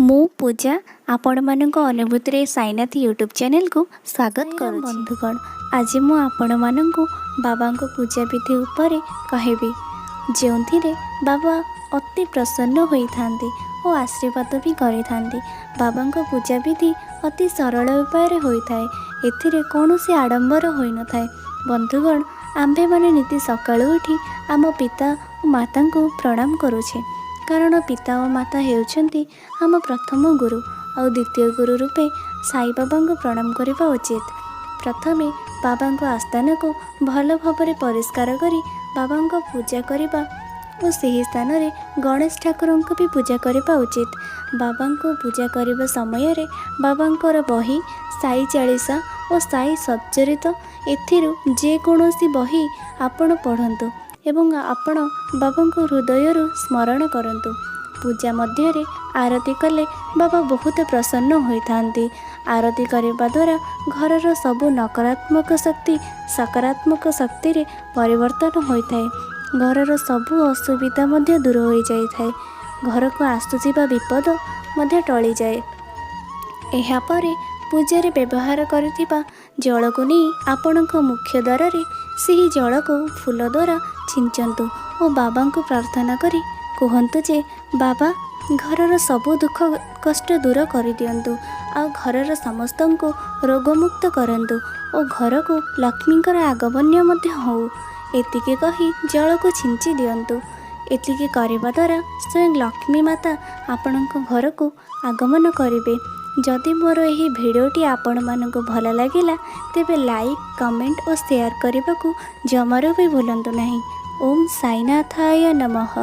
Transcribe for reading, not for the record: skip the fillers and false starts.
ମୁଁ ପୂଜା ଆପଣମାନଙ୍କ ଅନୁଭୂତିରେ ସାଇନାଥ ୟୁଟ୍ୟୁବ୍ ଚ୍ୟାନେଲକୁ ସ୍ୱାଗତ କରୁଛି। ବନ୍ଧୁଗଣ, ଆଜି ମୁଁ ଆପଣମାନଙ୍କୁ ବାବାଙ୍କ ପୂଜା ବିଧି ଉପରେ କହିବି, ଯେଉଁଥିରେ ବାବା ଅତି ପ୍ରସନ୍ନ ହୋଇଥାନ୍ତି ଓ ଆଶୀର୍ବାଦ ବି କରିଥାନ୍ତି। ବାବାଙ୍କ ପୂଜା ବିଧି ଅତି ସରଳ ଉପାୟରେ ହୋଇଥାଏ। ଏଥିରେ କୌଣସି ଆଡ଼ମ୍ବର ହୋଇନଥାଏ। ବନ୍ଧୁଗଣ, ଆମ୍ଭେମାନେ ନିତି ସକାଳୁ ଉଠି ଆମ ପିତା ଓ ମାତାଙ୍କୁ ପ୍ରଣାମ କରୁଛେ, କାରଣ ପିତା ଓ ମାତା ହେଉଛନ୍ତି ଆମ ପ୍ରଥମ ଗୁରୁ ଆଉ ଦ୍ୱିତୀୟ ଗୁରୁ ରୂପେ ସାଇବାବାଙ୍କୁ ପ୍ରଣାମ କରିବା ଉଚିତ। ପ୍ରଥମେ ବାବାଙ୍କ ଆସ୍ଥାନକୁ ଭଲ ଭାବରେ ପରିଷ୍କାର କରି ବାବାଙ୍କ ପୂଜା କରିବା ଓ ସେହି ସ୍ଥାନରେ ଗଣେଶ ଠାକୁରଙ୍କୁ ବି ପୂଜା କରିବା ଉଚିତ। ବାବାଙ୍କୁ ପୂଜା କରିବା ସମୟରେ ବାବାଙ୍କର ବହି ସାଇ ଚାଳିଶା ଓ ସାଇ ସଚ୍ଚରିତ, ଏଥିରୁ ଯେକୌଣସି ବହି ଆପଣ ପଢ଼ନ୍ତୁ ଏବଂ ଆପଣ ବାବାଙ୍କୁ ହୃଦୟରୁ ସ୍ମରଣ କରନ୍ତୁ। ପୂଜା ମଧ୍ୟରେ ଆରତି କଲେ ବାବା ବହୁତ ପ୍ରସନ୍ନ ହୋଇଥାନ୍ତି। ଆରତି କରିବା ଦ୍ୱାରା ଘରର ସବୁ ନକାରାତ୍ମକ ଶକ୍ତି ସକାରାତ୍ମକ ଶକ୍ତିରେ ପରିବର୍ତ୍ତନ ହୋଇଥାଏ। ଘରର ସବୁ ଅସୁବିଧା ମଧ୍ୟ ଦୂର ହୋଇଯାଇଥାଏ। ଘରକୁ ଆସୁଥିବା ବିପଦ ମଧ୍ୟ ଟଳିଯାଏ। ଏହାପରେ ପୂଜାରେ ବ୍ୟବହାର କରିଥିବା ଜଳକୁ ନେଇ ଆପଣଙ୍କ ମୁଖ୍ୟ ଦ୍ୱାରରେ ସେହି ଜଳକୁ ଫୁଲ ଦ୍ୱାରା ଛିଞ୍ଚନ୍ତୁ ଓ ବାବାଙ୍କୁ ପ୍ରାର୍ଥନା କରି କୁହନ୍ତୁ ଯେ ବାବା, ଘରର ସବୁ ଦୁଃଖ କଷ୍ଟ ଦୂର କରିଦିଅନ୍ତୁ ଆଉ ଘରର ସମସ୍ତଙ୍କୁ ରୋଗମୁକ୍ତ କରନ୍ତୁ ଓ ଘରକୁ ଲକ୍ଷ୍ମୀଙ୍କର ଆଗମନ ମଧ୍ୟ ହେଉ। ଏତିକି କହି ଜଳକୁ ଛିଞ୍ଚି ଦିଅନ୍ତୁ। ଏତିକି କରିବା ଦ୍ୱାରା ସ୍ୱୟଂ ଲକ୍ଷ୍ମୀ ମାତା ଆପଣଙ୍କ ଘରକୁ ଆଗମନ କରିବେ। ଯଦି ମୋର ଏହି ଭିଡ଼ିଓଟି ଆପଣମାନଙ୍କୁ ଭଲ ଲାଗିଲା, ତେବେ ଲାଇକ୍, କମେଣ୍ଟ ଓ ସେୟାର କରିବାକୁ ଜମାରୁ ବି ଭୁଲନ୍ତୁ ନାହିଁ। ଓମ୍ ସାଇନାଥାୟ ନମଃ।